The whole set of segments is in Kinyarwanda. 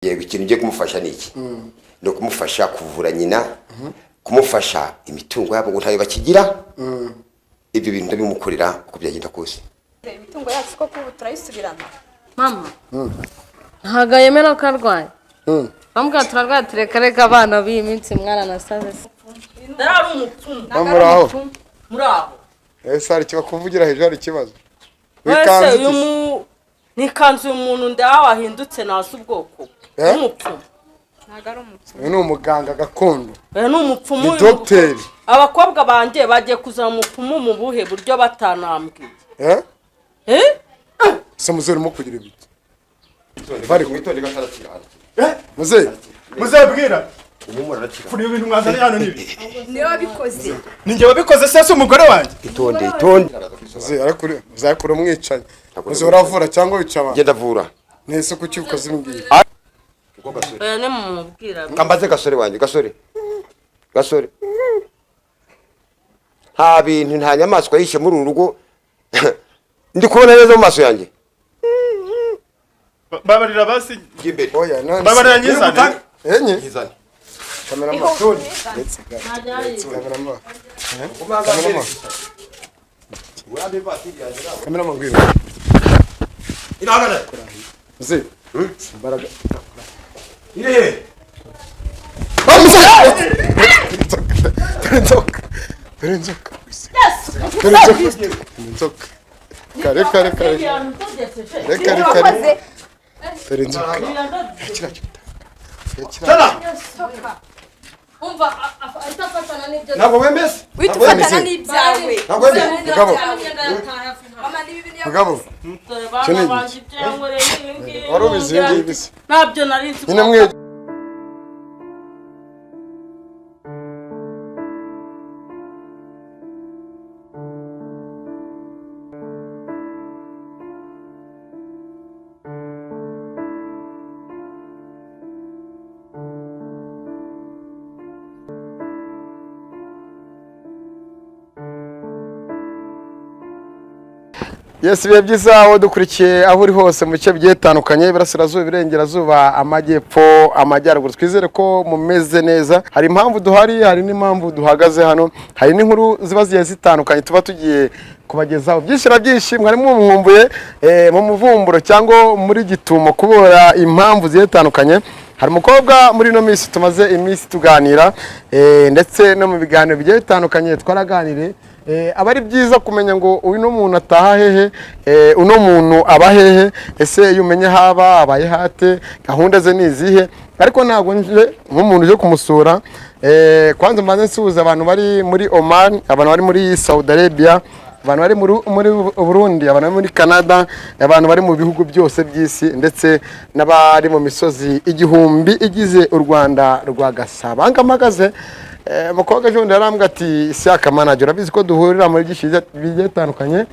Yego, ikintu ugiye kumufasha ni iki? Ni ukumufasha kuvura nyina, kumufasha imitungo yabo ngo ntayo bakigira. Ibyo bintu ndabimukorera uko byagenda kose. Imitungo yacu koko ubu turayisubirana? Mama ntabwo yemera ko arwaye. Bambwira turarwaye, tureka reka abana b'iyi minsi mwaranasaze se. Ndari umupfumu. Muraho. Muraho. Ese hari ikibazo kuvugira hejuru? Hari ikibazo? Wese Wikanze uyu iki? mu ni ikanzu uyu muntu ndaha wahindutse ntazi ubwoko. Eh? W'umupfumu. Ntabwo ari umupfumu. Uyu ni umuganga gakondo. Uyu ni umupfumu. Ni Uyu dogiteri. Abakobwa banjye bagiye kuzana umupfumu mu buhe buryo batanambwiye? Eh? Eh? Ese muzehe, urimo kugira ibiki? Bari mwitonde gatarakira. Muzehe. Muzabwira. Umumura arakira. Kuri ibintu mwazanye hano nibi. Niwe wabikoze. Ni njye wabikoze se? Si umugore wanjye? Itonde, itonde. Muzehe, ariko muzehe kuri umwicanyi. Muzehe, uravura cyangwa wica abantu? Ngenda avura. Nese kuki ukoze imbwira? Kuko gasore. Oya, nimumubwira. Kambaze gasore wanjye, gasore, gasore, nta bintu, nta nyamaswa yishe muri uru rugo ndi kubona neza mu maso yanjye. Babarira basi. Jya imbere. Oya, none Babarira nyizane. Enye. Yizane. Cameraman. Ndetse cameraman. Cameraman. Cameraman, ngwino. Irahagarara. Muzehe. Imbaraga. Iri. Ah, muzehe! Dore inzoka. Dore inzoka. Dore inzoka. Dore inzoka. Kare kare kare. Reka reka reka. Dore inzoka. Kira kira. Kira. Umva, ahita afatana n'ibyo. Ntabwo wemeze. Uhita ufatana n'ibyawe. Ntabwo wemeze. Mugabo. Mama, niba ibintu Mugabo. Dore Icyo ni bana igiki? banjye, ibyo yankoreye ni ibi ngibi. Wari ubizi ibi ngibi se? Ntabyo nari nzi. Nyine mwe Yes, ibihe byiza aho dukurikiye, aho uri hose mu bice bigiye bitandukanye, iburasirazuba, iburengerazuba, amajyepfo, amajyaruguru. Twizere ko mumeze neza. Hari impamvu duhari, hari n'impamvu duhagaze hano, hari n'inkuru ziba zigiye zitandukanye tuba tugiye kubagezaho byinshi na byinshi. Mwari mumwumbuye mu muvumburo cyangwa muri gitumo kubera impamvu zigiye zitandukanye. Hari umukobwa muri ino minsi tumaze iminsi tuganira, ndetse no mu biganiro bigiye bitandukanye twaraganiriye. Aba ari byiza kumenya ngo uyu muntu ataha hehe, uno muntu aba hehe, ese iyo umenye haba abaye hate, gahunda ze ni izihe? Ariko ntabwo nje nk'umuntu uje kumusura. Kwanza mbanze nsuhuza abantu bari muri Oman, abantu bari muri Saudi Arabia, abantu bari muri Burundi, abantu bari muri Canada, abantu bari mu bihugu byose by'isi, ndetse n'abari mu misozi igihumbi igize u Rwanda rwa Gasabo. Aha ngaha mpagaze, umukobwa ejo bundi yarambwira ati: "Isiyaka manager, urabizi ko duhurira muri byinshi bigiye bitandukanye."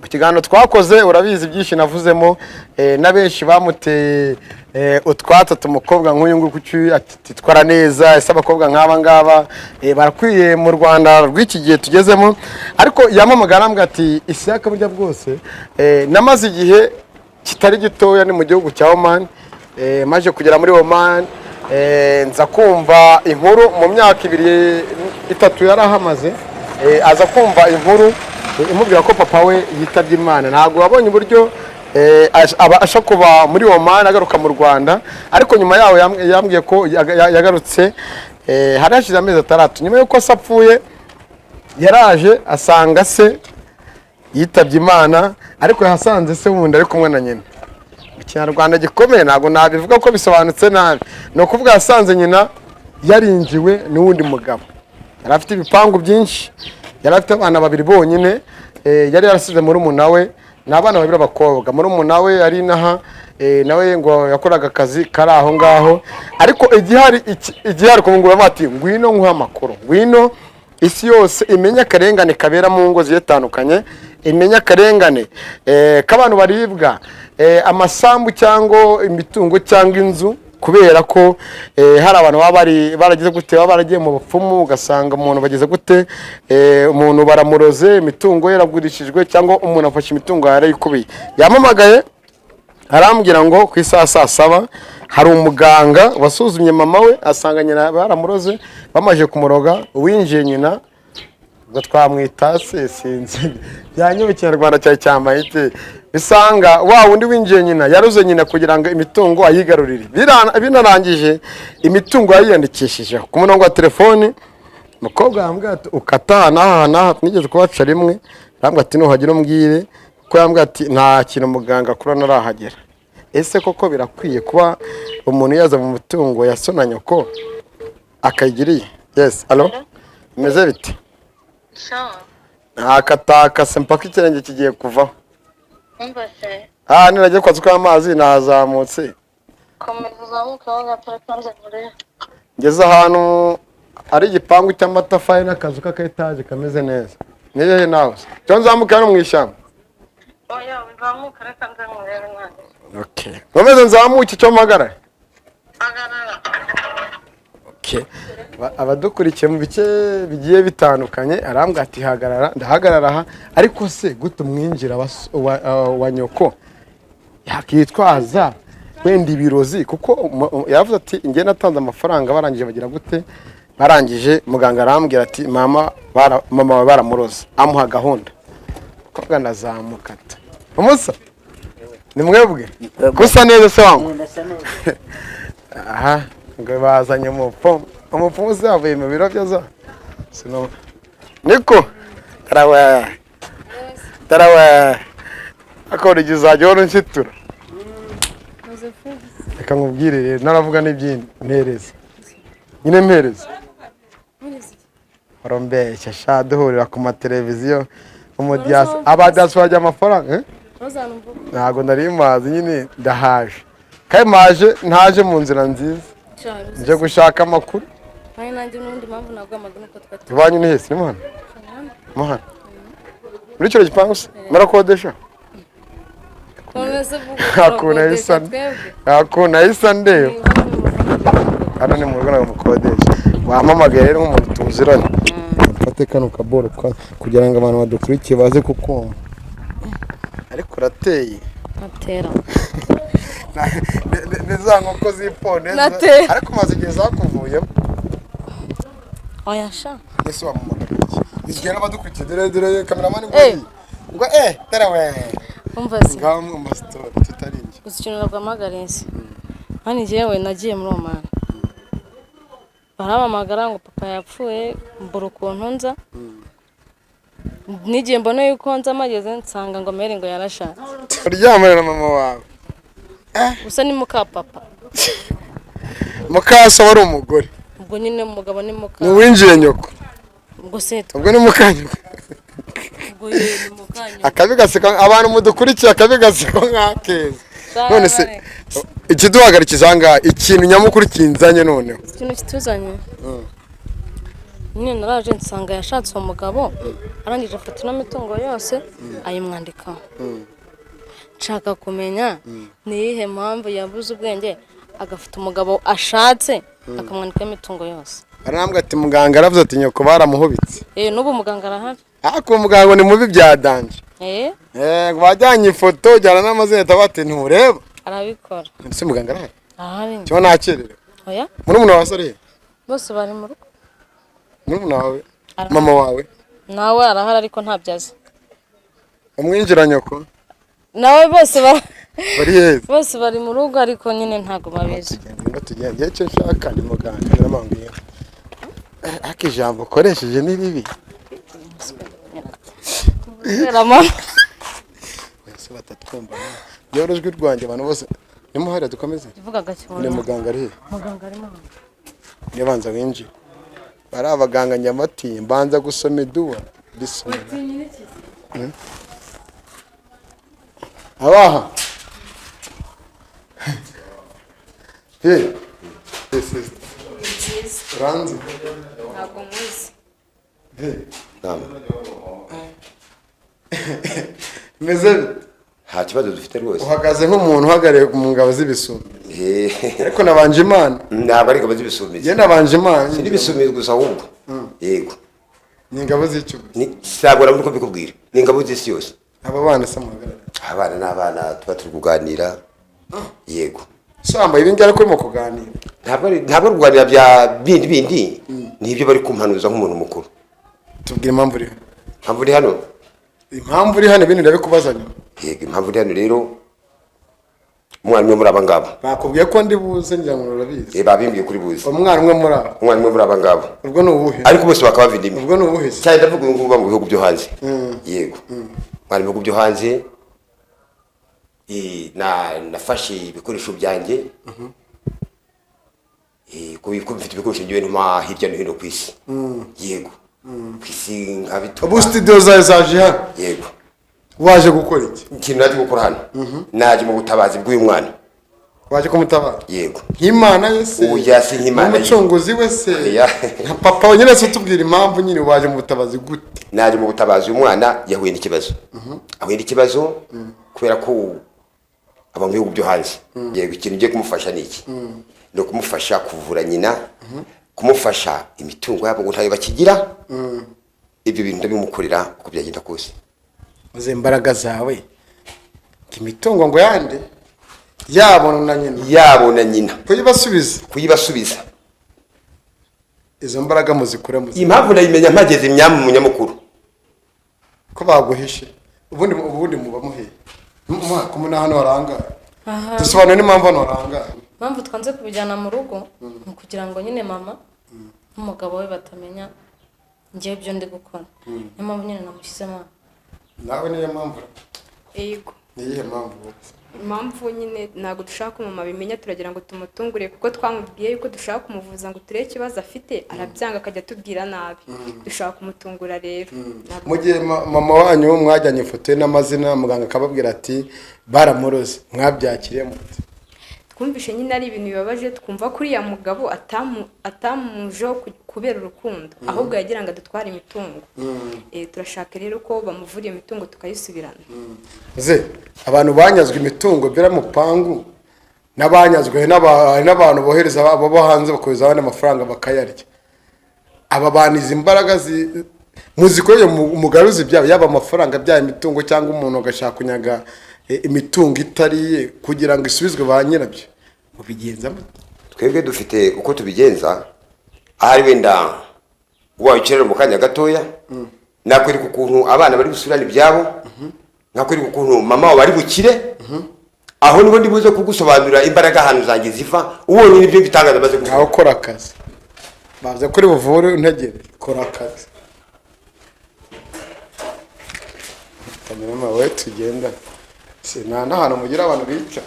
Mu kiganiro twakoze, urabizi byinshi navuzemo, na benshi bamuteye utwatsi: "Umukobwa nk'uyu nguyu kuki atitwara neza? Ese abakobwa nk'aba ngaba barakwiye mu Rwanda rw'iki gihe tugezemo?" Ariko yamamagara arambwira ati: "Isiyaka, burya bwose namaze igihe kitari gitoya ni mu gihugu cya Oman. Maje kugera muri Oman, nza kumva inkuru mu myaka 2 3 yari ahamaze, aza kumva inkuru imubwira ko papa we yitabye Imana. Ntabwo wabonye uburyo aba asha kuva muri Oman agaruka mu Rwanda, ariko nyuma yaho yambwiye ko yagarutse, hari hashize amezi 6 nyuma y'uko se apfuye. Yaraje asanga se yitabye Imana, ariko yahasanze se wundi ari kumwe na nyina." Mu Kinyarwanda gikomeye ntabwo nabivuga ko bisobanutse nabi. Ni ukuvuga yasanze nyina yarinjiwe n'uwundi mugabo. Yari afite ibipangu byinshi, yari afite abana babiri bonyine, yari yarasize murumuna we. Ni abana babiri b'abakobwa. Murumuna we yari inaha, nawe ngo yakoraga akazi kari aho ngaho. Ariko igihari kumungura bati: "Ngwino nkuhe amakuru, ngwino isi yose imenye akarengane kabera mu ngo zigiye zitandukanye, imenye akarengane k'abantu baribwa amasambu cyangwa imitungo cyangwa inzu, kubera ko hari abantu baba bari baragize gute, baba baragiye mu bapfumu, ugasanga umuntu bageze gute, umuntu baramuroze, imitungo ye yaragurishijwe, cyangwa umuntu afashe imitungo yarayikubiye." Yampamagaye arambwira ngo ku isaha saa saba. Hari umuganga wasuzumye mama we, asanga nyina baramuroze. Bamaze kumuroga, uwinjiye nyina, ubwo twamwita se, sinzi byanyuma ikinyarwanda cyawe cyambaye iki, bisanga wa wundi winjiye nyina yaruze nyina kugira ngo imitungo ayigarurire. Binarangije imitungo yayiyandikishijeho ku murongo wa telefoni. Umukobwa yambwira ati ukata aha n'aha n'aha, nigeze kubaca rimwe. Arambwira ati nuhagera umbwire, kuko yambwira ati nta kintu muganga akora ntarahagera. Ese koko birakwiye kuba umuntu yaza mu mutungo ya so na nyoko akayigiriye? Yes, allo, bimeze bite? Sawa. Nakatakase mpaka ikirenge kigiye kuvaho. Umva se. Ah, niragiye kwatsa kw'amazi nazamutse. Komeza uzamuke aho gato, kanze nkurebe. Ngeze ahantu ari igipangu cy'amatafari n'akazu k'aka etaje kameze neza. Nihehe nawe se? Cyo nzamuke hano mu ishyamba? Oya, uzamuke, reka nze nkurebe nanjye. Okay, nkomeze nzamuke icyo mpagarare? Hagarara. Okay. Abadukurikiye mu bice bigiye bitandukanye, arambwira ati hagarara, ndahagarara aha. Ariko se gute umwinjira wa nyoko yakitwaza wenda ibirozi? Kuko yavuze ati njye natanze amafaranga, barangije bagira gute, barangije muganga arambwira ati mama wawe baramuroze, amuha gahunda. Mukobwa ndazamuka ati umusa ni mwebwe gusa neza se wangu. Aha ngo bazanye umupfumu, umupfumu se yavuye mu biro bye za sino niko tarawe tarawe akora igihe uzajya uhora unshitura. Reka nkubwire rero, naravuga n'ibyindi, mpereza nyine, mpereza. Orombeshya sha, duhurira ku mateleviziyo umudiyasi, abadiyasi bajya amafaranga, eh? Ntabwo nari mazi nyine, ndahaje kandi maje ntaje mu nzira nziza, nje gushaka amakuru. Kandi nanjye n'ubundi mpamvu ntabwo nuko twari Iwanyu ni hese? Ni muhano muhano muri kino gipangu se murakodesha? Komeza uvuga. Nta kuntu ahisa, nta kuntu ahisa ndeba. Hano ni mu rugo, ntabwo mukodesha. Wampamagaye rero nk'umuntu tuziranye, mfate kano kaboro kugira ngo abantu badukurikiye baze kukumva, ariko urateye. Atera. Ni za nkoko z'iponde. Nateye. Ariko umaze igihe zakuvuyemo. Oya sha. Ese wamamagara iki igihe n'abadukurikiye? Dore dore kameramani ngo Eh. ngo eh tarawe. Umva se. Ngaho mu masitori tutari njye. Gusa ikintu naguhamagariye se hano, njyewe nagiye muri Omani, barampamagara ngo papa yapfuye, mbura ukuntu nza. N'igihe mbona yuko nza mageze, nsanga ngo mere ngo yarashatse. Uryamana na mama wawe? Gusa ni muka papa. Mukaso wari umugore? Ubwo nyine umugabo ni muka. Ni uwinjiye nyoko? Ubwo se Ubwo ni mukanyoko? Ubwo ye ni mukanyoko. Akabi gaseka abantu mudukurikiye, akabi gaseka nk'akeza. None se ikiduhagarikiza aha ngaha, ikintu nyamukuru kinzanye noneho? Ikintu kituzanye nyine, naraje nsanga yashatse uwo mugabo, arangije afata ino mitungo yose ayimwandikaho. Nshaka kumenya ni iyihe mpamvu yabuze ubwenge agafata umugabo ashatse akamwandikaho imitungo yose. Arambwira ati muganga aravuze ati nyoko baramuhubitse. Eh, n'ubu muganga arahari. Ariko uwo muganga ni mubi bya danger. Eh. Eh, ngo bajyanye ifoto jyana n'amazina, bati ntureba. Arabikora. Ese muganga arahari? Arahari. Cyangwa nakererewe? Oya. Murumuna wawe se ari he? Bose bari mu rugo. Murumuna wawe? Arahari. Mama wawe? Nawe arahari ariko ntabyo azi. Umwinjira nyoko? Nawe bose Bari heza? Bose bari mu rugo ariko nyine ntabwo babizi. Tugende tugende, icyo nshaka ni muganga nyiramambwira. Ariko ijambo ukoresheje ni ribi. Kubera mama. Ese batatwumva yewe urujwi rwanjye abantu bose nimuhare dukomeze. Vuga gake. Ni muganga ari he? Muganga arimo hano. Nibanza winjire, bari abaganga nyamatiye, mbanza gusoma iduwa risoma. Abaha hey hey sister, uranzi? Ntabwo muzi. Hey. Nama. Meze bite? Nta kibazo dufite rwose. Uhagaze nk'umuntu uhagarariye mu ngabo z'ibisumbi. Eh, ariko nabanje Imana. Ntabwo ari ingabo z'ibisumizi. Njye nabanje Imana. Si n'ibisumizi gusa ahubwo, yego. Ni ingabo z'icyugu. Ntabwo nabona uko mbikubwira, ni ingabo z'isi yose. Aba bana se muhagarariye? Abana ni abana tuba turi kuganira, yego. So wambaye ibingibi ariko urimo kuganira. Ntabwo ari kuganira bya bindi bindi, ni ibyo bari kumpanuza nk'umuntu mukuru. Tubwire impamvu uri hano. Impamvu uri hano? Impamvu uri hano, ibindi ndabikubaza nyuma. Yego, impamvu uri hano rero, umwana umwe muri aba ngaba. Bakubwiye ko ndi buze, ngira ngo urabizi. Babimbwiye kuri buze. Umwana umwe muri abo? Umwana umwe muri aba ngaba. Ubwo ni uwuhe? Ariko bose bakaba bava indimi. Ubwo ni uwuhe se? Cyane ndavuga uyu nguyu uba mu bihugu byo hanze. Yego, umwana mu bihugu byo hanze. Nafashe ibikoresho byanjye. Ko mfite ibikoresho ngewe ntuma hirya no hino ku isi. Yego, ku isi nkabituma. Ubu studio zawe zaje hano? Yego. Waje gukora iki? Ikintu naje gukora hano, naje mu butabazi bw'uyu mwana. Waje kumutabara? Yego. Nk'Imana ye se? Oya, si nk'Imana ye. Nk'umucunguzi we se? Oya. Nka papa we nyine se? Tubwira impamvu nyine waje mu butabazi gute. Naje mu butabazi, uyu mwana yahuye n'ikibazo, ahuye n'ikibazo kubera ko aba mu bihugu byo hanze. Yego, ikintu ngiye kumufasha ni iki? Ni ukumufasha kuvura nyina, kumufasha imitungo yabo ngo ntayo bakigira. Ibyo bintu ndabimukorera uko byagenda kose. Uzi imbaraga zawe, ngo imitungo ngo yande yabo na nyina? Yabo na nyina. Kuyibasubiza? Kuyibasubiza. Izo mbaraga muzikure muzi? Impamvu ndayimenya mpageze imyamu mu nyamukuru. Ko baguhishe, ubundi muba muhehe kumuna hano harangaye? Dusobanure n'impamvu hano harangaye. Impamvu twanze kubijyana mu rugo ni ukugira ngo nyine mama n'umugabo we batamenya ngewe ibyo ndi gukora. Niyo mpamvu nyine namushyizemo hano. Nawe niyo mpamvu? Yego. Ni iyihe mpamvu? Impamvu nyine ntabwo dushaka ko mama abimenya, turagira ngo tumutungure, kuko twamubwiye yuko dushaka kumuvuza ngo turebe ikibazo afite, arabyanga akajya atubwira nabi. Dushaka kumutungura rero. Mu gihe mama wanyu mwajyanye ifoto ye n'amazina, muganga akababwira ati baramuroze, mwabyakiriye mute? Twumvishe nyine ari ibintu bibabaje, twumva ko uriya mugabo atamujeho kubera urukundo, ahubwo yagira ngo adutware imitungo. Turashaka rero ko bamuvura iyo mitungo tukayisubirana. Ze abantu banyazwe imitungo bira mupangu n'abanyazwe, hari n'abantu bohereza abo bo hanze, bakohereza abandi amafaranga bakayarya. Aba bantu izi mbaraga muzikoreye mugaruze ibyabo, yaba amafaranga, byaba imitungo, cyangwa umuntu agashaka kunyaga imitungo itari iye kugira ngo isubizwe ba nyirabyo, mubigenza mute? Twebwe dufite uko tubigenza. Ahari wenda wayicarira mu kanya gatoya, nakwereka ukuntu abana bari busubirane ibyabo, nakwereka ukuntu mama wabo ari bukire. Aho niho ndi buze kugusobanurira imbaraga ahantu zanjye ziva, ubonye n'ibyo bitangaza maze gukora. Ngaho kora akazi, baza kuri buvure untegereje, kora akazi. Kamerama we, tugenda si nta n'ahantu mugira abantu bica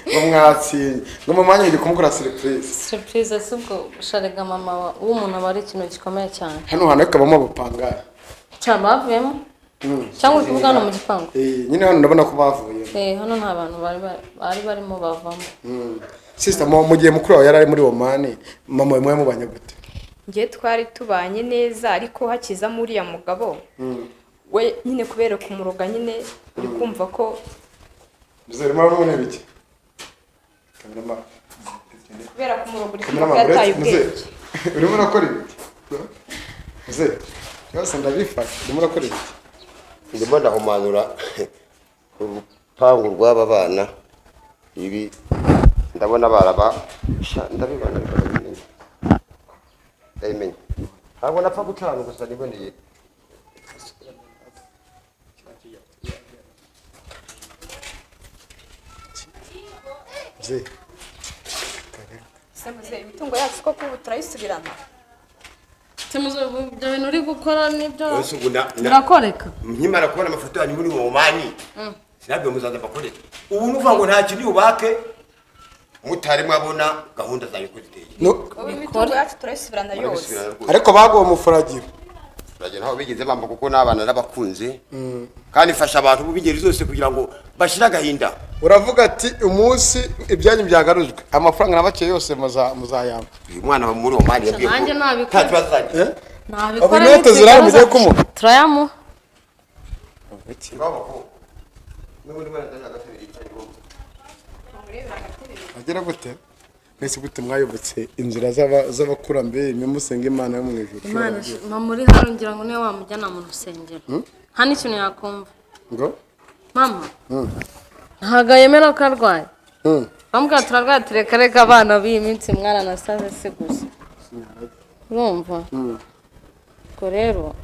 ngo mwatsinze, ngo mu mwanya ngiye kumukora surprise. Surprise si ubwo sharega mama w'umuntu aba ari ikintu gikomeye cyane. Hano hantu hakabamo abapangari? Cyangwa bavuyemo, cyangwa uri kuvuga hano mu gipangu? Nyine hano ndabona ko bavuye. Hano nta bantu bari barimo bavamo. Sister, mu gihe mukuru wawe yari ari muri Omani, mama wawe mwari mubanye gute? Njye twari tubanye neza, ariko hakizamo uriya mugabo we nyine kubera kumuroga nyine uri kumva ko Muzere murabona ibiki? Kamerama. Kubera kumuroga uri kumva Kamerama. ko yataye Muze. ubwenge. Urimo urakora ibiki? Muze. Byose ndabifashe. Urimo urakora ibiki? Ndimo ndahumanura urupangu rw'aba bana. Ibi ndabona baraba sha, ndabibona ariko ndabimenya, ndabimenya. Ntabwo napfa gucana gusa niboneye. Muze. Se muze, imitungo yacu koko ubu turayisubirana? Ibyo bintu uri gukora nibyo? Ese ubu Birakoreka? Nkimara kubona amafoto yanyu muri uwo mani, sinabyo muzaza bakore. Ubu nuvuga ngo nta kintu yubake mutari mwabona gahunda zanyu uko ziteye. No, Ubu imitungo yacu turayisubirana yose? Murabisubirana rwose. Ariko baguwe umufuragiro. Turagenda aho bigeze bamba, kuko n'abana n'abakunze kandi mfasha abantu b'ingeri zose kugira ngo bashire agahinda. Uravuga ati umunsi ibyanyu byagarujwe, amafaranga nabaciye yose muzayampa. Uyu mwana wa muri Omani yabwiye ko Nanjye nabikora. nta kibazo azagira. Nabikora. Ubu inote zirahari mugiye kumuha? Turayamuha. Agira gute? Mwese gute mwayobotse inzira z'abakurambere, mwe musenga Imana yo mu ijuru? Imana mama uri hano, ngira ngo niwe wamujyana mu rusengero, nta n'ikintu yakumva. Ngo? Mama Ntabwo yemera ko arwaye. Bambwira turarwaye, tureka reka abana b'iyi minsi mwaranasaze se gusa. Urumva? Ubwo rero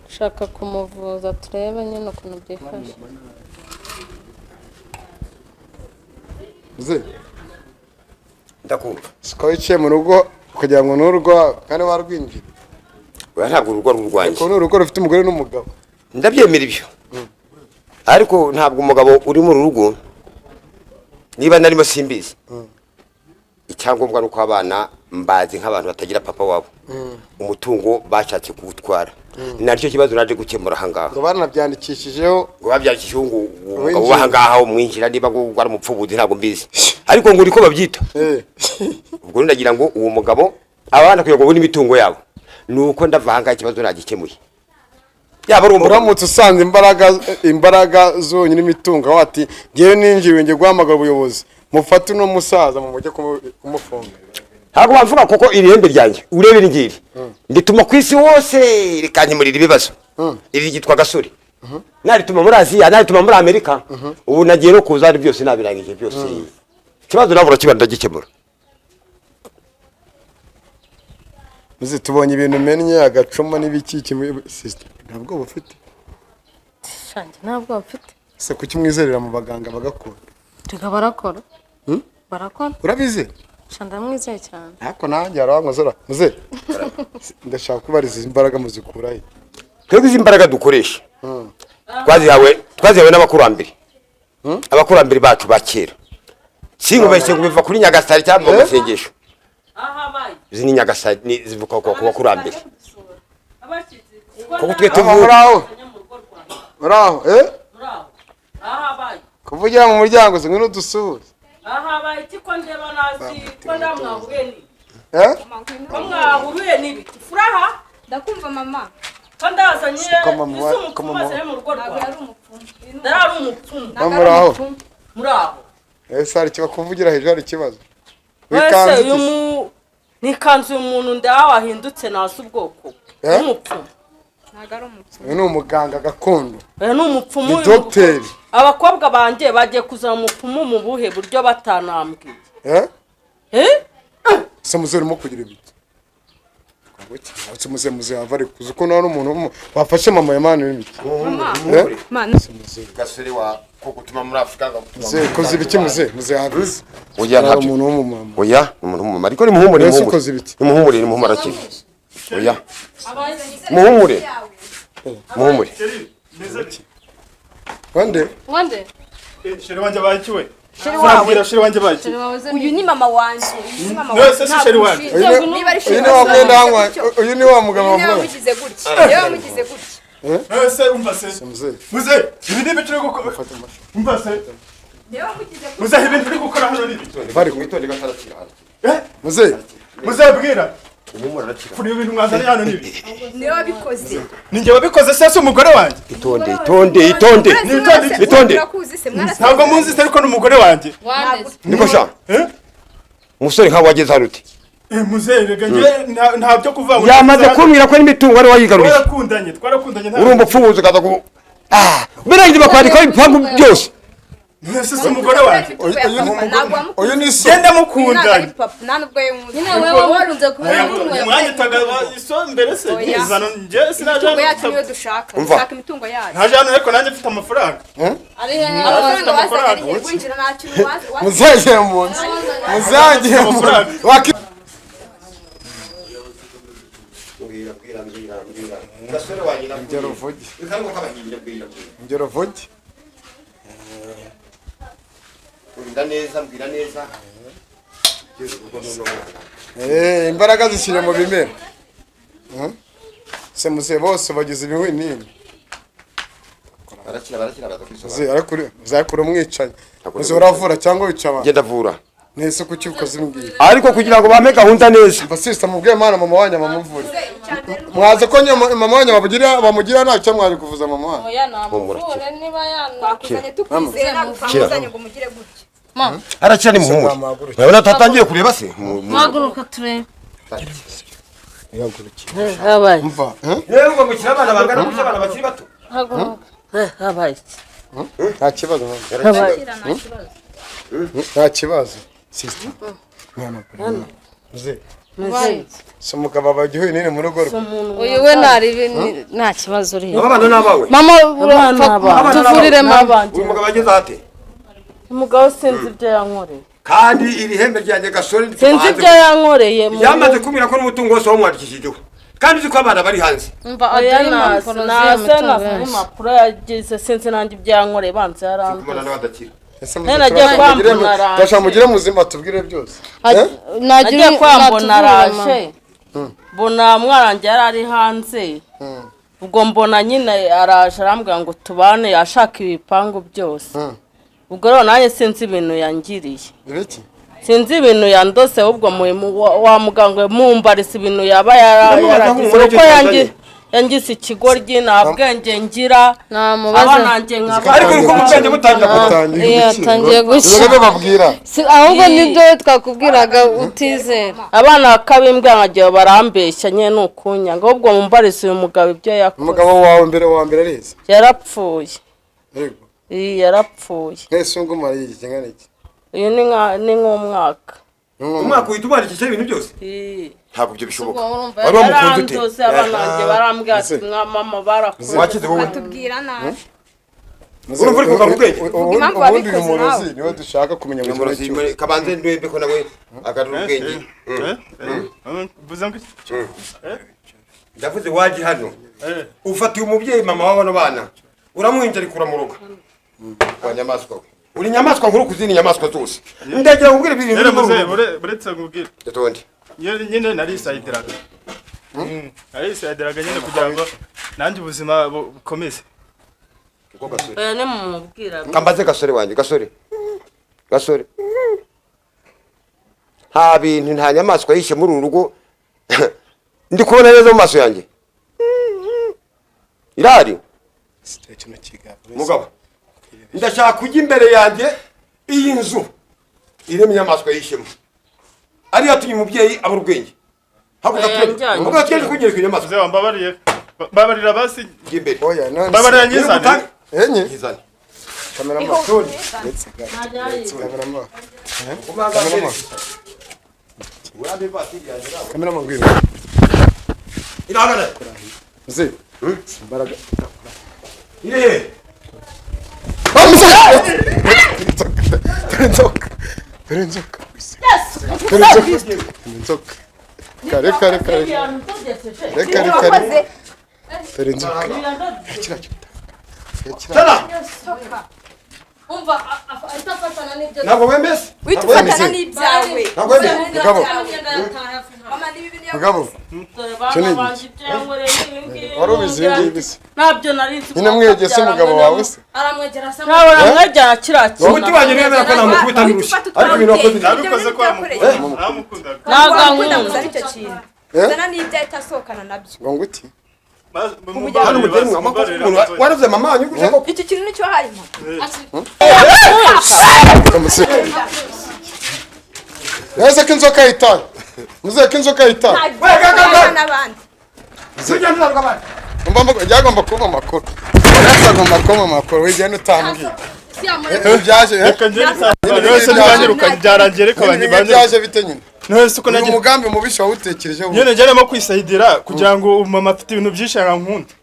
nshaka kumuvuza turebe nyine ukuntu byifashe. Muze, Ndakumva. siko wiciye mu rugo kugira ngo n'urwawe kandi warwinjira. Oya, ntabwo urugo ari urwanjye. Ariko ni urugo rufite umugore n'umugabo. Ndabyemera ibyo, ariko ntabwo umugabo uri mu rugo niba narimo simbizi. Icyangombwa ni uko abana mbazi nk'abantu batagira papa wabo, umutungo bashatse kuwutwara. Ni naryo kibazo naje gukemura ahangaha. Ngo baranabyandikishijeho. Ngo babyandikishijeho ngo umugabo Winjira. w'ahangaha umwinjira, niba ngo ari umupfubuzi ntabwo mbizi, ariko ngo niko babyita. Ubwo rero ndagira ngo uwo mugabo, abana kugira ngo babone imitungo yabo, ni uko ndava ahangaha ikibazo nagikemuye, yaba ari umugabo. Uramutse usanze imbaraga zonyine imitungo, aho ati ngewe ninjiwe ngiye guhamagara ubuyobozi mufate uno musaza mumujye kumufunga. Ntabwo bamvuga kuko iri hembe ryanjye urebe iri ngiri ndituma ku isi hose rikankemurira ibibazo. Iri ryitwa Gasore, narituma muri Aziya, narituma muri Amerika. Ubu nagiye no kuza ari byose nabirangije byose. Ikibazo nabura kiba ndagikemura. Muze, tubonye ibintu mennye agacuma n'ibiki kimwe, sister ntabwo bufite. Shanjye ntabwo mfite. Se kuki mwizerera mu baganga bagakora? Reka barakora. Barakora. Urabizi? Sha ndamwizeye cyane. Ariko nanjye hari aho muze, ndashaka kubariza izi mbaraga muzikura he? Twebwe izi mbaraga dukoresha twazihawe n'abakurambere, abakurambere bacu ba kera. Sinkubeshye ngo biva kuri Nyagasare cyangwa mu masengesho. Ahabaye. Izi ni Nyagasare, zivuka ku bakurambere Abashyitsi. kuko twe Aho tuvuka. muraho, muraho, eh. Muraho. Ahabaye. Kuvugira mu muryango zimwe n'udusuhuza. Ahabaye iki ko ndeba nazi ko ndamwahuye ni Eh. ko mwahuye n'ibiti furaha? Ndakumva mama. Ko ndazanye Ko mama ese ko umupfumu mama azanye mu rugo Ntabwo rwawe? yari umupfumu. Ndari umupfumu. Ntabwo ari Muraho. umupfumu. Muraho. Ese hari ikiba kuvugira hejuru, hari ikibazo? Wese Wikanze uyu iki se? mu nikanzu uyu muntu ndaha wahindutse nazi ubwoko Eh? w'umupfumu. Ntabwo ari umupfumu. Uyu ni umuganga gakondo. Uyu ni umupfumu. Ni Uyu dogiteri. Abakobwa banjye bagiye kuzana umupfumu mu buhe buryo batanambwiye? Eh. Eh? Se muze, urimo kugira ibiki? Se muze, muze yava ari kuza uko nari umuntu wafashe mama ya mani n'ibiki. Mama. Eh? Mana. Gasore wa ko gutuma muri Afurika gutuma. Muze koze ibiki? Muze, muze yavuze. Oya, Hari ntabyo. umuntu w'umumama. Oya, ni umuntu w'umumama, ariko nimuhumure. Mbese Nimuhumure. ukoze ibiki? Nimuhumure, nimuhumure, arakira. Oya, muhumure, muhumure. Chéri, meze bite? Wande. Wande. Chéri wanjye abaye iki we? Chéri wawe. Mbwira, chéri wanjye abaye iki? Uyu ni mama wanjye. Uyu ni mama None se si wanjye. chéri wanjye? Uyu ni- Niba ari uyu chéri ni wa wawe, mwenda wanywa, gutyo. uyu ni wa mugabo Uyu niwe wavuga. wamugize gutya. Niwe wamugize gutya. None se umva se. Muze. Muze, ibi ni ibiki uri gukora? Umva se. Niwe wamugize gutya. Muze, ibintu uri gukora hano ni ibiki? Bari Mwitonde gato, arakira. Eh? Muze. Muze bwira. Umuhumure, arakira. Kuri ibintu mwazanye hano ni ibiki? Niwe wabikoze. Ni njye wabikoze se, si umugore wanjye? Itonde, itonde, itonde. Mwese Itonde. murakuzi se mwarasezeranye? Ntabwo muzi se, ariko ni umugore wanjye. Wande. Niko sha. Eh? Umusore nkawe wageze hano ute? Eh, muze rega njye nta byo kuvuga ngo Yamaze kumbwira ko n'imitungo ari wayigaruriye. Twarakundanye, twarakundanye nta. Uri umupfubuzi ukaza ku birangije bakwandikaho ibipangu byose. None se si umugore wanjye? Uyu ni so. Genda Ntabwo mukundanye. ari papa, nta nubwo we muzi. Nyine wowe warunze kubera imitungo yawe. Mwanyitaga iso mbere se. Oya. Nizana njye sinaje Imitungo yacu hano. niyo dushaka. Umva. Dushaka imitungo yacu. Ntaje hano ariko nanjye mfite amafaranga. Ari hehe? Amafaranga wazanye amafaranga. ari he? Winjira nta kintu wazi. Muzagiye mu nzu. Muzagiye mu nzu. Waki. Mbwira, mbwira, mbwira, mbwira. Gasore wanjye. Ingero vuge. Bikango kabahinda, mbwira, mbwira. Ingero vuge. Mbwira neza, mbwira neza. Eh, imbaraga zishyira mu bimera. Se muze, bose bagize ibihwinini. Barakira, barakira, baza kwisobanura. Muze arakuri, muzakura umwicanyi. Muze, uravura cyangwa wica abantu? Ngenda avura. Nese kuki ukoze imbwira? Ariko kugira ngo bampe gahunda neza. Mva sister, mubwiye mwana mama wanyu amamuvure. Mwaze ko nyuma mama wanyu bamugira bamugira ntacyo mwari kuvuza mama wanyu. Oya, namuvure niba yana. Twakuzanye tukwizeye, ntabwo twakuzanye ngo umugire gutya. Arakira, ni muhumure. Urabona atatangiye kureba se. Haguruka turebe. Ihagurukiye. Habaye. Mva, eh? Rero ngo mukire abana bangana gutya, abana bakiri bato. Haguruka. Habaye iki? Nta kibazo mama. Nta kibazo sister. Mwana muze si umugabo aba igihuye nini mu rugo rwe. Uyu we ntari nta kibazo uri. Aba bana ni abawe? Mama, Abana tuvurire mama. Uyu mugabo ageze ate? Umugabo sinzi ibyo yankoreye. Kandi iri hembe ryanjye gasore Sinzi ibyo yankoreye. Yamaze kumbwira ko n'umutungo wose wamwandikishijeho, kandi uzi ko abana bari hanze. Umva, Oya, aduhe impapuro z'iyo nase mitungo nase yose. Impapuro yagize, sinzi nanjye ibyo yankoreye, banze kumana yaranduza. n'abadakira. Ese Nari nagiye kwambona araje. turashaka mugire muzima tubwire byose. Nagiye kwambona natuvurire mama. araje, mbona mwarangiye yari ari hanze. Ubwo mbona nyine araje arambwira ngo tubane, yashaka ibipangu byose. Ubwo rero nanjye sinzi ibintu yangiriye. Ibiki? Sinzi ibintu yandose. Ahubwo wa muganga we, mumbarisa ibintu yaba Ndamubaza yaragize nk'umugore kuko cyane. yangize ikigoryi, nta bwenge ngira. Namubaza. Abananjye nkaba Ariko uko ubwenge butangira kuba Batangiye Iyo gukira. atangiye gushya. Ibyo babwira. Ahubwo nibyo twakubwiraga utizera. Abana bakabimbwira nkagira barambeshya nyine, ni ukunyanga. Ahubwo mumbarize uyu mugabo ibyo yakoze. Umugabo wawe mbere wa mbere arize? Yarapfuye. Yego. Iyi yarapfuye. Mwese ngo umara igihe kingana iki? Uyu ni nk'umwaka. Umwaka uhita umwandikishaho ibintu byose? Iyi. Ntabwo ibyo bishoboka. Ubwo urumva Wari wamukunze ute? Yarandoze, abananjye barambwira ati mwa mama barakuze. Wakize wowe? Batubwira nabi. Urumva uri kugarura ubwenge? Impamvu Ubundi uyu wabikoze murozi nawe. niwe dushaka kumenya buri kimwe cyose. Kabanze ndwembe ko nawe agarura ubwenge. Mvuze ngo iki? Ndavuze waje hano ufatiye umubyeyi, mama w'abano bana, uramwinjira uramuroga. Wa nyamaswa we, uri nyamaswa nkuru ku zindi nyamaswa zose. Ndagira ngo ubwire ibintu Rero biri muri muzehe, uru rugo. buretse nkubwire. Gatondi. Nyine narisayidiraga. Narisayidiraga nyine kugira ngo nanjye ubuzima bukomeze. Uko gasore? Oya, nimumubwira. Kambaze gasore wanjye, gasore, gasore, nta bintu, nta nyamaswa yishe muri uru rugo ndi kubona neza mu maso yanjye irahari. Kino kiganiro. Mugabo, ndashaka kujya imbere yanjye, iyi nzu irimo inyamaswa yishemo ariyo yatumye umubyeyi abura ubwenge. Haguruka. Oya, Twende. njyanye. Mugabo, twende kunyereka inyamaswa. Muzehe, wambabariye. Mbabarira basi. Jya imbere. Oya, none Mbabarira nyizane. Enye Nyizane. Cameraman. Ndetse cameraman. Cameraman. Cameraman ngwino. Irahagarara. Muzehe. Imbaraga. Iri he? Ah, muzehe! Dore inzoka. Dore inzoka. Dore inzoka. Dore inzoka. Kare kare kare. Reka reka reka. Dore inzoka. Kira kira. Tara. Umva, ahita afatana n'ibyo. Ntabwo wemeze. Uhita ufatana n'ibyawe. Ntabwo wemeze. Mugabo. Mama, niba ibintu Mugabo. Dore Cyo ni bana igiki? banjye, ibyo yankoreye ni ibi ngibi. Wari ubizi ibi ngibi se? Ntabyo nari nzi. Nyine mwegese umugabo wawe se? Aramwegera se? Ntabwo namwegera kiriya kintu. Umuti wanjye ntiyemera ko namukubita n'urushyi, ariko ibintu wakoze ni Nabikoze kwa mukunda. Namukundaga. Ntabwo wakunda ankunda. gusa icyo kintu. Eh? Zana n'ibyo ahita asohokana nabyo. Ngo nguti? Hano mutari mwa umuntu waravuze mama wanyu gutya koko? Icyo kintu nicyo wahaye mama. Muzehe. Ese ko inzoka yitaye? Muzehe, ko inzoka yitaye? Ntabwo n'abandi. Tujya nzarwa abana. Umva byagomba kuba amakuru. Byagomba kuba amakuru wigenda utambwiye. Byaje eh? Reka njye nisayidire. Wese ntibanyirukanye byarangiye, reka Nyine ibi banyirukanye. byaje bite nyine? None se uko Uyu nagiye mugambi mubisha wawutekerejeho? Nyine njyanamo kwisayidira kugira ngo mama afite ibintu byinshi arankunda.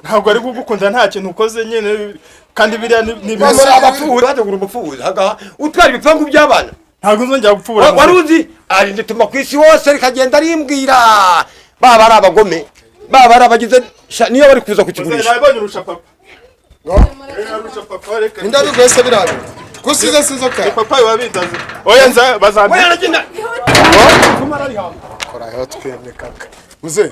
Ntabwo ari kugukunda nta kintu ukoze nyine, kandi biriya ni ibintu. Bose abapfubuzi bategura umupfubuzi hagaha utwara ibipangu by'abana. Ntabwo nzongera gupfubura. Wari uzi arindituma ku isi hose rikagenda rimbwira baba ari abagome, baba ari abagize niyo bari kuza kukigurisha. Nabonye urusha papa. Arusha papa, reka. Ninde wabiguye se biriya bintu? Ko usize se inzoka? Papa wabindaze. Oya, nza bazambe. We aragenda. Kora aho twemye kaka. Muzehe,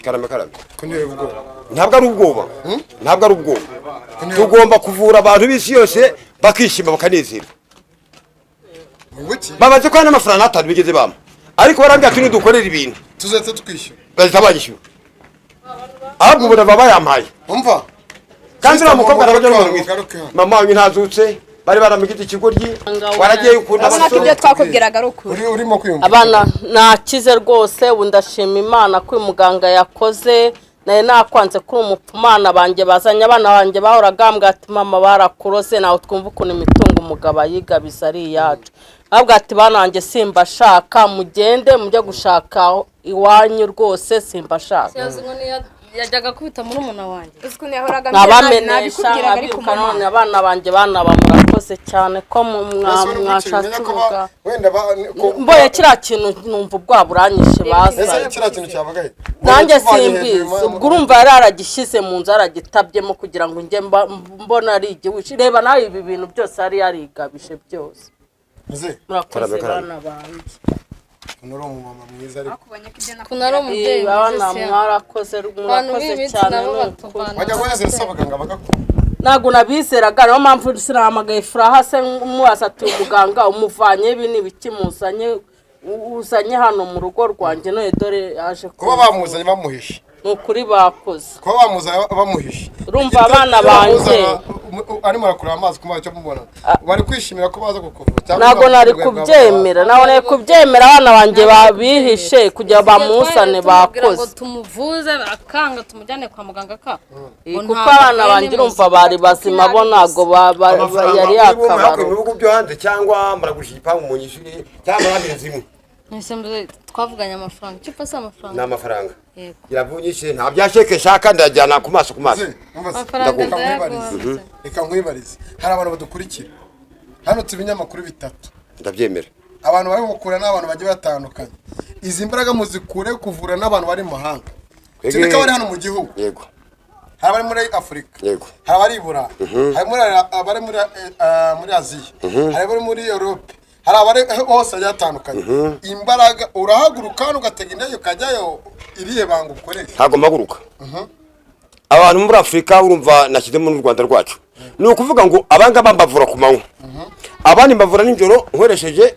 Karame, karame. ko nteye ubwoba. Ntabwo ari ubwoba, ntabwo ari ubwoba. Tugomba kuvura abantu b'isi yose bakishima bakanezerwa. Nguki? Babaze ko hari n'amafaranga atanu bigeze bampa, ariko barambwira ati nudukorera ibintu Tuzahita tukwishyura. bahita banyishyura. Ahubwo ubu baba bayampaye. Umva. Kandi uriya mukobwa arabajya Mugaruke n'umuntu mwiza. hano. Mama wanyu ntazutse, bari baramugize ikigoryi, waragiye ukunda Urabona ko ibyo abasore. twakubwiraga ari ukuri. Urimo kwiyumva. Abana nakize rwose, ubu ndashima Imana ko uyu muganga yakoze. Nari nakwanze kuri umupfumana banjye bazanye abana banjye bahoraga bambwira ati mama barakurose, nawe twumva ukuntu imitungo umugabo ayigabiza ari iyacu. Babwira ati bana banjye simbashaka, mugende mujye gushaka iwanyu rwose simbashaka. Yajyaga kubita muri umuna wanjye. Uzi ukuntu yahoraga ambwira nabi, Nkabamenesha nabikubwiraga ariko nkabiruka. mama None abana banjye bana ba murakoze cyane ko mwashatse ubuga Wenda mboye kiriya kintu numva ubwoba buranyishe Ese bazanye. kiriya kintu cyabaga he? Nanjye Kivanye simbizi. hejuru, Ubwo urumva yari yaragishyize mu nzu, yaragitabyemo kugira ngo njye mbona ari igihushi. Reba nawe ibi bintu byose yari yarigabije byose. Muze, Murakoze Karame, karame. bana banjye. uno uri umumama mwiza ariko. Bakubonye ko ibyo Ukuntu ari umubyeyi Eh, abana mwiza se. mwarakoze, Abantu murakoze b'iyi minsi cyane nabo ni ukuri. batuvana. Wajya guheza abaganga bagakura. Ntabwo nabizeraga, niyo mpamvu sinahamagaye Furaha se mubaza ati umuganga umuvanye ibi ni ibiki muzanye, uzanye hano mu rugo rwanjye none dore yaje Kuba bamuzanye bamuhishe. Ni ukuri bakoze. Kuba bamuzanye bamuhishe. Urumva abana banjye. Arimo arakureba amazi ku maso cyo mubona. Bari kwishimira ko baza kukuvura cyangwa Ntabwo nari urwego rwabo. kubyemera, ntabwo nari kubyemera abana banjye babihishe kugira bamuzane Tumubwira ngo bakoze. tumuvuze akanga, tumujyane kwa muganga ka. Eh, kuko abana banjye urumva bari bazima bo ntabwo Amafaranga yari muri bo mwakuye mu yakabaro. bihugu byo hanze cyangwa muragurisha igipangu mu nyishyure cyangwa murambira inzu imwe? Ese mbuze twavuganye amafaranga, icyo si Ni amafaranga? amafaranga. Yego. Iravunyishe nta bya sheke nshaka, ndajyana ku maso ku maso. Muze, umva se, Amafaranga reka nkwibarize. ndayaguha. Reka nkwibarize. Hari abantu badukurikira. Hano tuba ibinyamakuru bitatu. Ndabyemera. Abantu bari gukura n'abantu bagiye batandukanye. Izi mbaraga muzikure kuvura n'abantu bari mu mahanga. Twebwe- Kereka abari hano mu gihugu. Yego. Hari abari muri Afurika. Yego. Hari abari i Burayi. Hari abari muri Aziya. Hari abari muri Europe. Hari abari hose hagiye hatandukanye. Imbaraga urahaguruka hano ugatega indege ukajyayo, irihe banga ukoresha? Ntabwo mpaguruka. Abantu muri Afurika urumva nashyizemo n'u Rwanda rwacu, ni ukuvuga ngo abangaba mbavura ku manywa, abandi mbavura nijoro nkoresheje,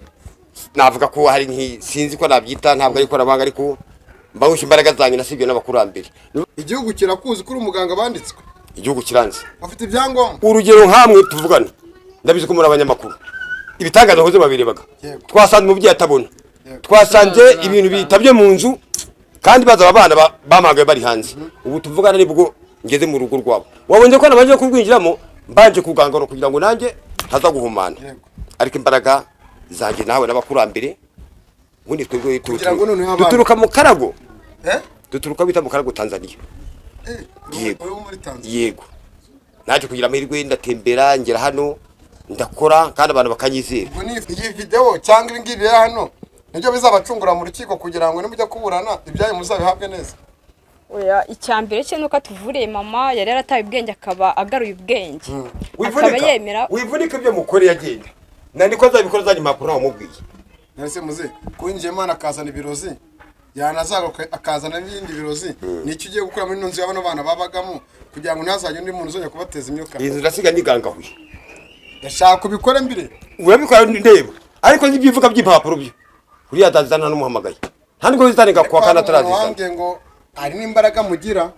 navuga ko hari sinzi ko nabyita, ntabwo ari ikoranabuhanga, ariko mbahusha imbaraga zanjye nasibye n'abakurambere. Igihugu kirakuzi ko uri umuganga banditswe? Igihugu kiranze. Ufite ibyangombwa? Urugero nkamwe tuvugana, ndabizi ko muri abanyamakuru, ibitangaza hoze babirebaga. Yego. Twasanze umubyeyi atabona. Yego. Twasanze ibintu bitabye mu nzu kandi baza aba bana bampamagaye bari hanze. Ubu tuvugana nibwo ngeze mu rugo rwabo, wabonye ko nabanje kurwinjiramo mbanje kugangana kugira ngo nanjye ntaza guhumana. Yego. Ariko imbaraga zanjye nawe n'abakurambere, ubundi twebwe Kugira ngo noneho abana- duturuka mu Karago. Eh? Duturuka bita mu Karago, Tanzania. Eh, Yego. uri muri Tanzania? Yego, naje kugira amahirwe ndatembera ngera hano ndakora kandi abantu bakanyizera. Ubwo ni iyi video cyangwa ibi ngibi biri hano nibyo bizabacungura mu rukiko kugira ngo nimujya kuburana ibyanyu muzabihabwe neza? Oya, icya mbere cye nuko atuvuriye mama yari yarataye ubwenge akaba agaruye ubwenge, akaba yemera. Wivunika ibyo mukore yagenda nandiko azabikora azanye impapuro wamubwiye. Nese muze kuwinjiye Imana akazana ibirozi, yanazagaruka akazana n'ibindi birozi, nicyo ugiye gukora muri ino nzu y'abano bana babagamo kugira ngo ntazajye undi muntu uzongera kubateza imyuka? Iyi nzu ndasiga nigangahuye. Ndashaka ubikore mbere. Urabikora ndeba, ariko n'ibyivuga by'impapuro byo uriya atazana n'umuhamagaye nta nubwo bizarenga kuwa kane atarazizana. Wambwiye ngo hari n'imbaraga mugira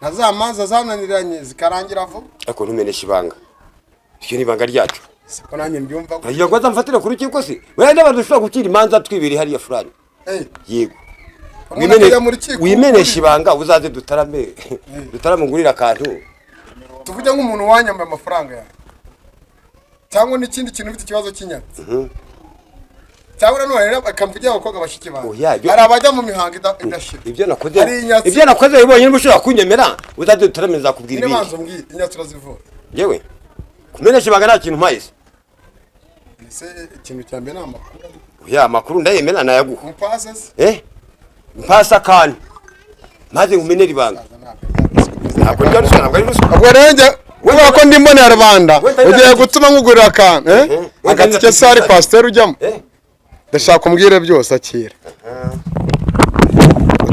na za manza zananiranye zikarangira vuba. Ariko ntumeneshe ibanga, iryo ni ibanga ryacu. Siko nanjye mbyumva. Uragira ngo azamfatire ku rukiko se? Wenda n'abantu dushobora gukira imanza twibiri hariya furani. Eh, Yego. umuntu akajya mu rukiko. Wimeneshe ibanga, uzaze dutarame, dutarame ngurire akantu. Tuvuge nk'umuntu wanyambaye amafaranga yawe cyangwa n'ikindi kintu, ufite ikibazo cy'inyatsi, cyangwa nanone rero akamvugira abakobwa bashiki bawe. Oya, Hari abajya mu mihango idashira. Ibyo nakoze Hari inyatsi. Ibyo nakoze bibonye niba ushobora kunyemera, uzaze dutarame nzakubwira Nyine ibindi. banza umbwire, inyatsi urazivura? Yewe, kumenesha ibanga nta kintu mpaye se. Ese ikintu cya mbere ni amakuru. Oya, amakuru ndayemera nayaguha. Umupase se? Eh, mpasa akantu maze nkumenere ibanga, ntabwo ndya ruswa, ntabwo ari ruswa. Ubwo rero njye kubera ko ndi mbonera rubanda, ugiye gutuma nkugurira akantu, eh? Agatike se hari kwasiteri ujyamo? Eh. Ndashaka umbwire byose, akira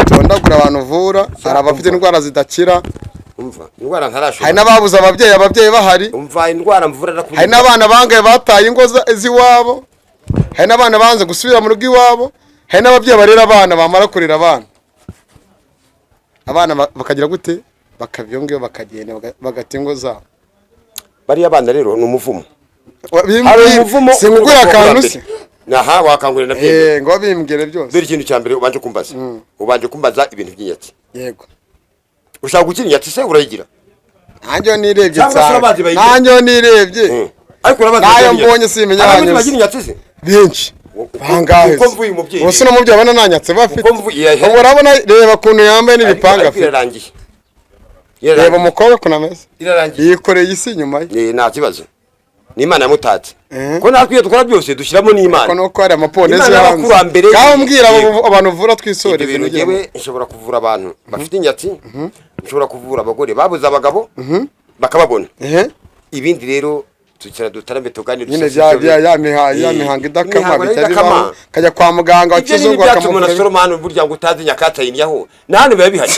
utondagura abantu uvura. Hari abafite indwara zidakira. Umva, indwara ntarashobora. Hari n'ababuze ababyeyi, ababyeyi bahari. Umva, indwara mvura nakubwiye. Hari n'abana bangaye bataye ingo z'iwabo, hari n'abana banze gusubira mu rugo iwabo, hari n'ababyeyi barera abana, bamara kurera abana, abana bakagira gute, bakava iyo ngiyo bakagenda bagata ingo zabo. Bariya bana rero ni umuvumo. Hari umuvumo. Singugura akantu se? Aha wakangurira ndabyemera. Eh, ngo bimbwire byose. Dore ikintu cya mbere ubanje kumbaza, ubanje kumbaza ibintu by'inyatsi. Yego. Ushaka gukira inyatsi se urayigira? Nanjye iyo nirebye Cyangwa se nsanga urabazi bayigira. Nanjye iyo nirebye Ariko urabazi Nayo bagira inyatsi. mbonye simenya Abarundi ahanyuze. bagira inyatsi se? Benshi bangahe? Uko mvuye umubyeyi Ubu se n'umubyeyi abona nta nyatsi aba afite? Uko mvuye- Ubu urabona, reba ukuntu yambaye n'ibipanga Ariko afite. irarangiye. Reba Irarangiye. umukobwa ukuntu ameze. Irarangiye. Yikoreye isi inyuma ye. Nta kibazo, ni Imana yamutatse. Eh. Ko natwe iyo dukora byose dushyiramo n'Imana. Ko nuko hari amapolisi Imana hanze. y'abakurambere. Ngaho mbwira abo Yego. abantu uvura Ibyo twisoreze bintu kugira ngo- ngewe nshobora kuvura abantu bafite inyatsi, nshobora kuvura abagore babuze abagabo bakababona. Ehe. Ibindi rero tucara dutarame tuganire. Nyine dusase bya inzobe. bya ya miha ya mihango idakama Imihango nayo bijya idakama. bibaho, kajya kwa muganga wa Ibyo ni kizungu ibyatsi umuntu bakamuvura. asoroma hano burya ngo utazi nyakatsi ayiryaho, na hano biba bihari,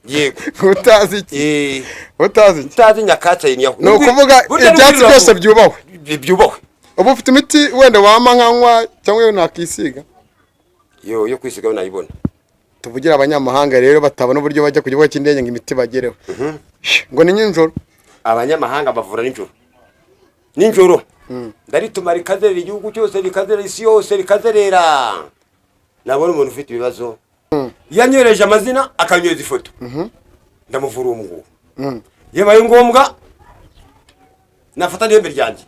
yego. Utazi iki? Utazi iki? Utazi nyakatsi ayiryaho. Ni ukuvuga Burya ibyatsi n'ubwirwa byose byubahwe. Byubahwe. Uba ufite imiti wenda wampa nkanywa cyangwa iyo nakisiga? Yo kwisiga yo nayibona. Tuvugira abanyamahanga rero batabona uburyo bajya ku kibuga cy'indege ngo imiti bagereho, ngo ni nijoro. Abanyamahanga bavura nijoro, nijoro ndarituma rikazerera igihugu cyose, rikazerera isi yose, rikazerera. Nabona umuntu ufite ibibazo, yanyohereje amazina, akanyohereza ifoto, ndamuvura uwo nguwo. Yabaye ngombwa nafata n'ihembe ryanjye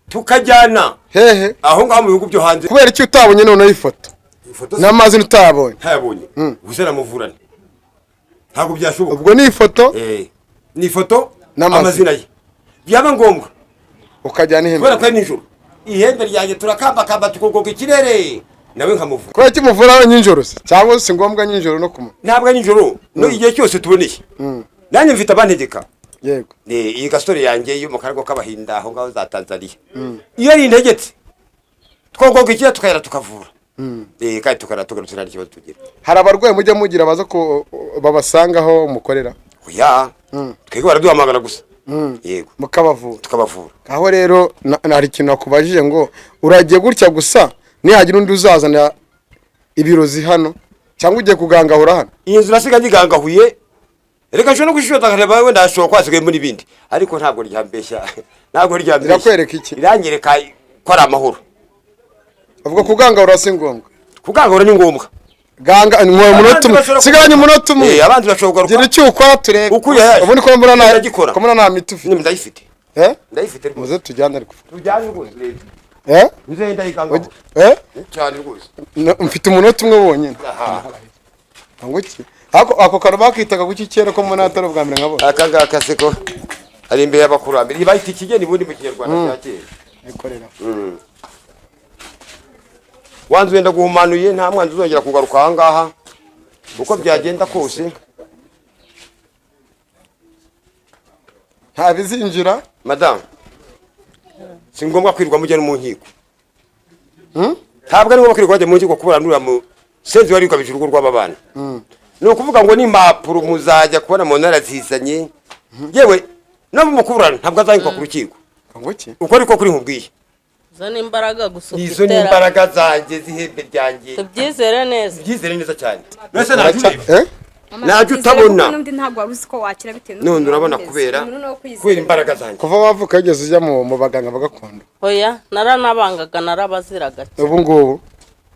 tukajyana Hehe? aho ngaho mu bihugu byo hanze. Kubera iki utabonye noneho ifoto? Ifoto se- N'amazina utayabonye? Ntayabonye gusa namuvurane ntabwo byashoboka. Ubwo ni ifoto Ni ifoto n'amazina. Amazina ye, byaba ngombwa ukajyana ihembe. Kubera ko ari nijoro, ihembe ryanjye turakambakamba tukugoga ikirere, nawe nkamuvura. Kubera iki muvura nijoro se? Cyangwa si ngombwa nijoro no kumanywa? Ntabwo ari nijoro, no igihe cyose tuboneye. Nanjye mfite abantegeka. Iyi gasore yanjye yo mu kargo k'Abahinda aho ngaho za Tanzania, iyo ari integetse twogoga ikirere tukayara tukavura. Kandi tukara tugarutse nta kibazo tugira. Hari abarwayi mujya mugira baza ko babasanga aho mukorera? Oya, twebwe baraduhamagara gusa, yego. Mukabavura? Tukabavura. Aho rero hari ikintu nakubajije ngo uragiye gutya gusa, nihagira undi uzazana ibirozi hano cyangwa ugiye kugangahura hano? Iyi nzu nasiga nyigangahuye. Reka nshobora no gushishota nkareba wenda hashobora kuba hasigayemo n'ibindi, ariko ntabwo ryambeshya, ntabwo ryambeshya. Rirakwereka iki? Iranyereka ko ari amahoro. Avuga kugangahura si ngombwa. Kugangahura ni ngombwa. Ganga nkora umunota Abandi umwe. bashobora Sigaranye umunota umwe. Abandi bashobora Gira kugaruka. icyo ukora turebe. Ukuri yaje. Ubundi ko mbona nta Ndagikora. ko mbona nta miti ufite. Nyine ndayifite. Eh? Ndayifite rwose. Muze tujyane ariko. Tujyane rwose rero. Eh? Nze ndayigangahura. Eh? Cyane rwose. Mfite umunota umwe wonyine. Aha. Ngo iki? Ako kantu bakitaga kuki kera, ko mbona atari ubwa mbere nkabona? Aka ngaka se ko ari imbere y'abakurambere, bayita ikigeni ubundi mu Kinyarwanda cya kera. Bikorera. Wanzu wenda guhumanuye, nta mwanzi uzongera kugaruka aha ngaha uko byagenda kose. Nta bizinjira. Madamu, si ngombwa kwirirwa mujya no mu nkiko. Ntabwo ari ngombwa kwirirwa bajya mu nkiko kubura nuriya mu senzi wari ukabije urugo rw'aba bana. Ni ukuvuga ngo n'impapuro muzajya kubona mu ntara zizanye, yewe no mu kuburana ntabwo azahingwa ku rukiko. Ngo iki? Uko ariko kuri nkubwiye. Izo ni imbaraga gusa Izo ni ufite. imbaraga zanjye z'ihembe ryanjye. Tubyizere neza. Byizere neza cyane. Mbese ntabyo ureba? Eh? Mama, Ntabyo twizere utabona. kuko n'undi ntabwo wari uzi ko wakira bitewe None n'ukuntu urabona wari umeze. kubera Umuntu ni uwo kwizera. kubera imbaraga zanjye. Kuva wavuka wigeze ujya mu baganga ba gakondo? Oya, naranabangaga, narabaziraga cyane. Ubu ngubu?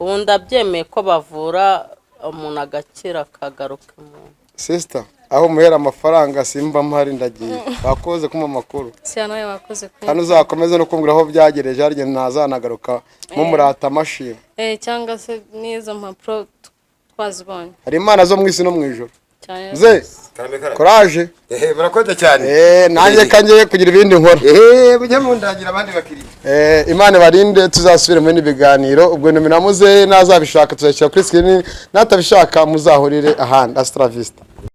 Ubu ndabyemeye ko bavura umuntu agakira akagaruka umuntu. Sister, aho muhera amafaranga simba mpari, ndagiye. Wakoze kumpa amakuru. Siya, nawe wakoze ku Kandi uzakomeze no kumbwira aho byagereje, harya ntazanagaruka mumurata amashimwe. Cyangwa se n'izo mpapuro twazibonye. Hari imana zo mu isi no mu ijoro. Cyane. Ze Karame karame. Courage. Ehe, murakoze cyane. Nanjye kangiye kugira ibindi nkora. Ehe, mujye mundangira abandi bakiriya. Imana ibarinde, tuzasubire muri ibi biganiro. Ubwo nomero muze nazabishaka tuzashyira kuri screen, natabishaka muzahurire ahandi. Hasta la vista.